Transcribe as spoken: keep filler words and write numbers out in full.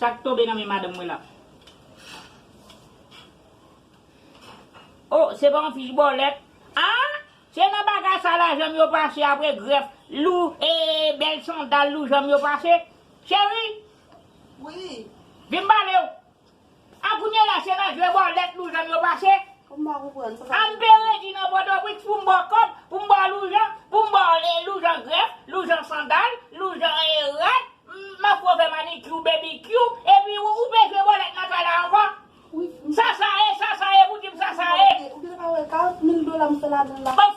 Sa k tonbe nan men madanm mwen la? Oh, se pa yon fich bòlèt? Ah, se nan bagay sa lajan m yo pase apre grèf, lou, e, bèl sandal, lou janm yo pase? Cheri, wi, vin m pale w. A kounye la, se nan jwe bòlèt, lou janm yo pase? Kòman m pa konprann? Sa sa A m vle di? Pere di nan Pòtoprens pou m ba w kòb, pou m ba w lou jan, pou m ba w, e, lou jan grèf, lou jan sandal, lou jan, e, rad, m, m ap fè w fè manikyou, bedikyou, epi ou, ou pe jwe bòlèt nan kay la ankò? Wi, m Sa sa ye, sa sa ye, pou di m sa sa ye. Ou gentan wè karant mil dola m fè ladan l la. Bon,